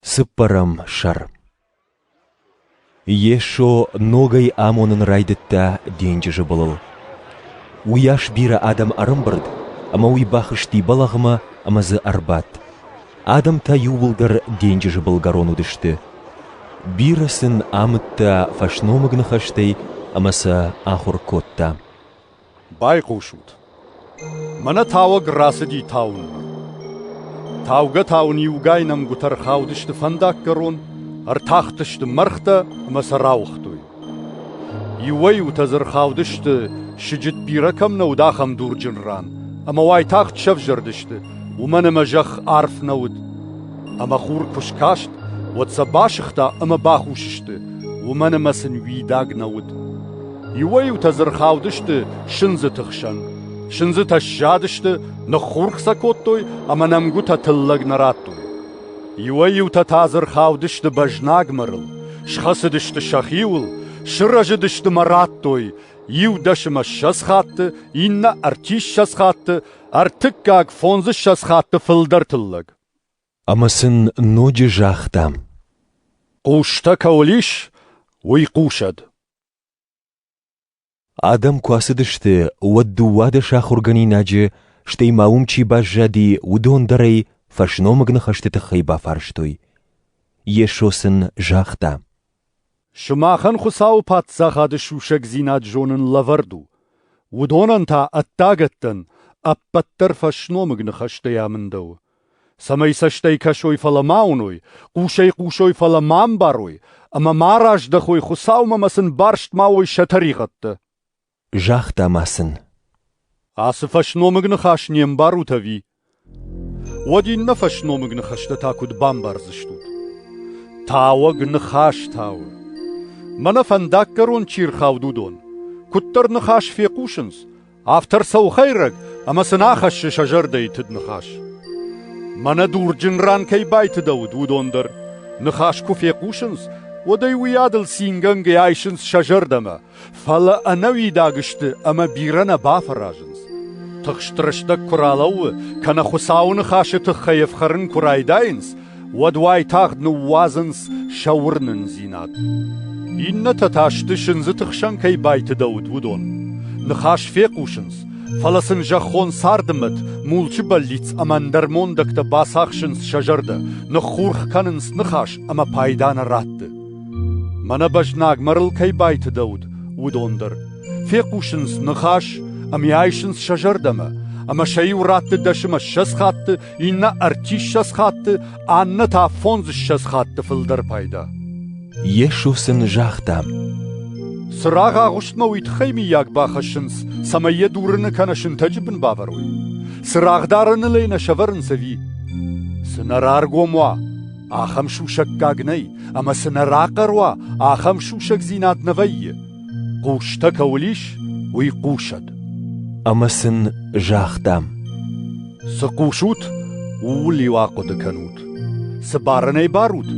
Цыппӕрӕм сӕр. Йесо ногӕй амонын райдыдта денджызы былыл. Уыйас бирӕ адӕм ӕрӕмбырд, ӕмӕ уый бахызти бӕлӕгъмӕ ӕмӕ дзы ӕрбадт. Адӕм та иууылдӕр денджызы былгӕрон уыдысты. Бирӕ сын амыдта фӕсномыг ныхӕстӕй ӕмӕ сӕ ахуыр кодта. Байхъусут! Мӕнӕ тауӕг рацыди тауынмӕ. Таугӕ-тауын иугай нӕмгуытӕ ӕрхаудысты фӕндаггӕрон, ӕртахтысты мӕргътӕ ӕмӕ сӕ рауыгътой. Иуӕй-иутӕ дзы ӕрхаудысты, сыджыт бирӕ кӕм нӕ уыд, ахӕм дурджын ран, ӕмӕ уайтагъд сӕвзӕрдысты, уымӕн ӕмӕ зӕхх арф нӕ уыд. Ӕмӕ хур куы скаст, уӕд сӕ басыгъта ӕмӕ бахус сты, уымӕн ӕмӕ сын уидаг нӕ уыд. Иуӕй-иутӕ дзы ӕрхаудысты сындзыты хсӕн. Сындзытӕ сзадысты, ныххурх сӕ кодтой ӕмӕ нӕмгуытӕ тыллӕг нӕ радтой. Иуӕй-иутӕ та дзы ӕрхаудысты бӕзнагмӕрыл, схӕцыдысты сӕхиуыл, сырӕзыдысты мӕ радтой иу дӕсымӕ ссӕдз хатты, иннӕ ӕртиссӕдз хатты, ӕртыккаг фондзыссӕдз хатты фылдӕр тыллӕг. Ӕмӕ сын ноджы загъта: Хъустӕ кӕуыл ис, уый хъусӕд. Адӕм куы ацыдысты, уӕд 12 ахуыргӕнинаджы, стӕй ма уым чи баззади, уыдон дӕр ӕй фӕсномыг ныхӕсты тыххӕй бафарстой. Йесо сын загъта: Сымахӕн Хуыцауы Паддзахады сусӕгдзинад зонын лӕвӕрд у, уыдонӕн та ӕддагӕттӕн ӕппӕт дӕр фӕсномыг ныхӕстӕй амындӕуы, цӕмӕй цӕстӕй кӕсой, фӕлӕ ма уыной, хъусӕй хъусой, фӕлӕ ма ӕмбарой, ӕмӕ ма раздӕхой Хуыцаумӕ ӕмӕ сын барст ма уой сӕ тӕригъӕдтӕ. Загъта ма сын: Ацы фӕсномыг ныхас не мбарут ӕви? Уӕд иннӕ фӕсномыг ныхӕстӕ та куыд бамбардзыстут? Тауӕг ныхас тауы. Мӕнӕ фӕндаггӕрон чи рхауд, уыдон. Куыддӕр ныхас фехъусынц, афтӕ ӕрцӕуы хӕйрӕг ӕмӕ сын ахӕссы сӕ зӕрдӕйы тыд ныхас. Мӕнӕ дурджын ран кӕй байтыдӕуыд, уыдон дӕр. Ныхас куы фехъусынц, уӕд ӕй уыйадыл цингӕнгӕ айсынц сӕ зӕрдӕмӕ, фӕлӕ ӕнӕуидаг сты ӕмӕ бирӕ нӕ бафӕразынц. Тыхст рӕстӕг куы ралӕууы, кӕнӕ Хуыцауы ныхасы тыххӕй ӕфхӕрын куы райдайынц, уӕд уайтагъд ныууадзынц сӕ уырнындзинад. Иннӕтӕ та сты сындзыты хсӕн кӕй байтыдӕуыд, уыдон. Ныхас фехъусынц, фӕлӕ сын зӕххон царды мӕт, мулчы бӕллиц ӕмӕ ӕндӕр мондӕгтӕ бацахсынц сӕ зӕрдӕ, ныххурх кӕнынц ныхас ӕмӕ пайда нӕ ратты. Мӕнӕ бӕзнаг мӕрыл кӕй байтыдӕуыд, уыдон дӕр. Фехъусынц ныхас ӕмӕ айсынц сӕ зӕрдӕмӕ, ӕмӕ сӕ иу ратты дӕсымӕ ссӕдз хатты, иннӕ ӕртиссӕдз хатты, аннӕ та фондзыссӕдз хатты фылдӕр пайда. Йесо сын загъта: Цырагъ агъуыстмӕ уый тыххӕй мыййаг бахӕссынц, цӕмӕй йӕ дурыны кӕнӕ сынтӕджы бын бавӕрой? Цырагъдарыныл ӕй нӕ сӕвӕрынц ӕви? Цы нӕ раргом уа, ахӕм сусӕггаг нӕй, ӕмӕ цы нӕ рахъӕр уа, ахӕм сусӕгдзинад нӕ вӕййы. Хъустӕ кӕуыл ис, уый хъусӕд. Ӕмӕ сын загъта: Цы хъусут, ууыл-иу ахъуыды кӕнут. Цы барынӕй барут,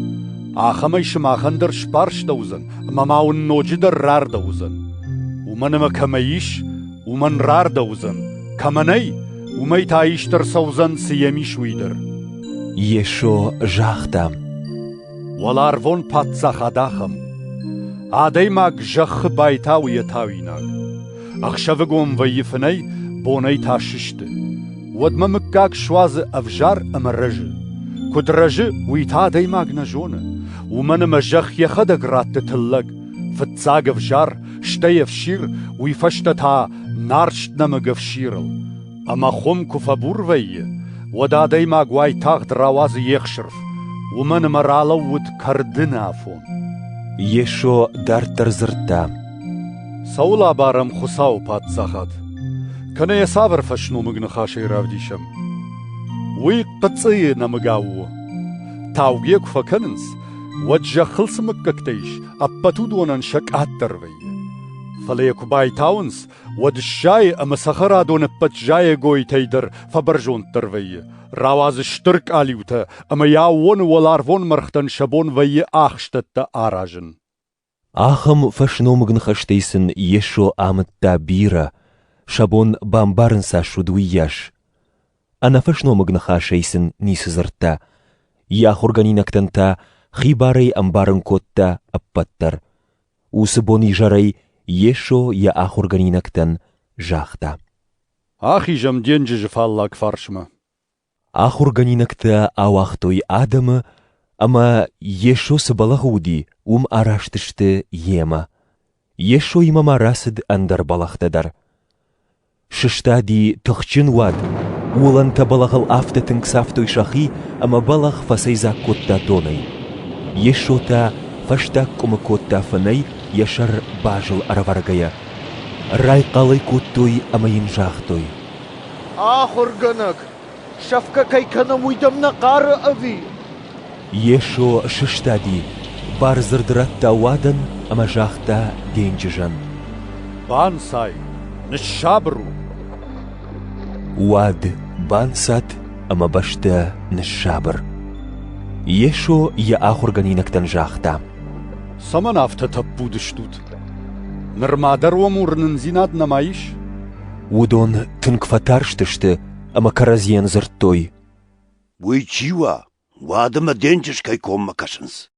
ахӕмӕй сымахӕн дӕр сбарстӕуыдзӕн ӕмӕ ма уын ноджыдӕр рардӕуыдзӕн. Уымӕн ӕмӕ кӕмӕ ис, уымӕн рардӕуыдзӕн, кӕмӕ нӕй, уымӕй та ист ӕрцӕудзӕн, цы йӕм ис, уый дӕр. Йесо загъта: Уӕларвон паддзахад ахӕм у. Адӕймаг зӕххы байтауы йӕ тауинаг. Ӕхсӕвыгон вӕййы фынӕй, бонӕй та сысты. Уӕдмӕ мыггаг суадзы ӕвзар ӕмӕ рӕзы. Куыд рӕзы, уый та адӕймаг нӕ зоны, уымӕн ӕмӕ зӕхх йӕхӕдӕг ратты тыллӕг, фыццаг ӕвзар, стӕй ӕфсир, уый фӕстӕ та нарст нӕмыг ӕфсирыл. Ӕмӕ хуым куы фӕбур вӕййы, уӕд адӕймаг уайтагъд рауадзы йе хсырф, уымӕн ӕмӕ ралӕууыд кӕрдыны афон. Йесо дарддӕр дзырдта: Цӕуыл абарӕм Хуыцауы Паддзахад? Кӕнӕ йӕ цавӕр фӕсномыг ныхасӕй равдисӕм? Уый хъыцъыйы нӕмыгау у. Таугӕ куы фӕкӕнынц, уӕд зӕххыл цы мыггӕгтӕ ис, ӕппӕт уыдонӕн сӕ къаддӕр вӕййы. Фӕлӕ йӕ куы байтауынц, уӕд сзайы ӕмӕ цӕхӕрадон ӕппӕт зайӕгойтӕй дӕр фӕбӕрзонддӕр вӕййы, рауадзы стыр къалиутӕ ӕмӕ йӕ аууоны уӕларвон мӕргътӕн сӕ бон вӕййы ахстӕттӕ аразын. Ахӕм фӕсномыг ныхӕстӕй сын Йесо амыдта бирӕ, сӕ бон бамбарын цас уыд, уыйас. Ӕнӕфӕсномыг ныхасӕй сын ницы дзырдта. Йӕ ахуыргӕнинӕгтӕн та хибарӕй ӕмбарын кодта ӕппӕт дӕр. Уыцы бон изӕрӕй Йесо йӕ ахуыргӕнинӕгтӕн загъта: Ахизӕм денджызы фаллаг фарсмӕ. Ахуыргӕнинӕгтӕ ауагътой адӕмы ӕмӕ, Йесо цы бӕлӕгъы уыди, уым араст сты йемӕ. Йесоимӕ ма рацыд ӕндӕр бӕлӕгътӕ дӕр. Сыстади тыхджын уад, уылӕнтӕ бӕлӕгъыл афтӕ тынг цавтой сӕхи, ӕмӕ бӕлӕгъ фӕцӕйдзаг кодта донӕй. Йесо та фӕстаг къуымы кодта фынӕй, йӕ сӕр базыл ӕрӕвӕргӕйӕ. Райхъал ӕй кодтой ӕмӕ йын загътой: Ахуыргӕнӕг, сӕфгӕ кӕй кӕнӕм, уый дӕм нӕ хъары ӕви? Йесо сыстади, бардзырд радта уадӕн ӕмӕ загъта денджызӕн: Банцай, ныссабыр у! Уад банцад ӕмӕ бӕстӕ ныссабыр. Йесо йӕ ахуыргӕнинӕгтӕн загъта: Цӕмӕн афтӕ тӕппуд стут? Нырма дӕр уӕм уырнындзинад нӕма ис? Уыдон тынг фӕтарстысты ӕмӕ кӕрӕдзийӕн дзырдтой: Уый чи уа, уӕдӕмӕ денджыз кӕй коммӕ кӕсынц?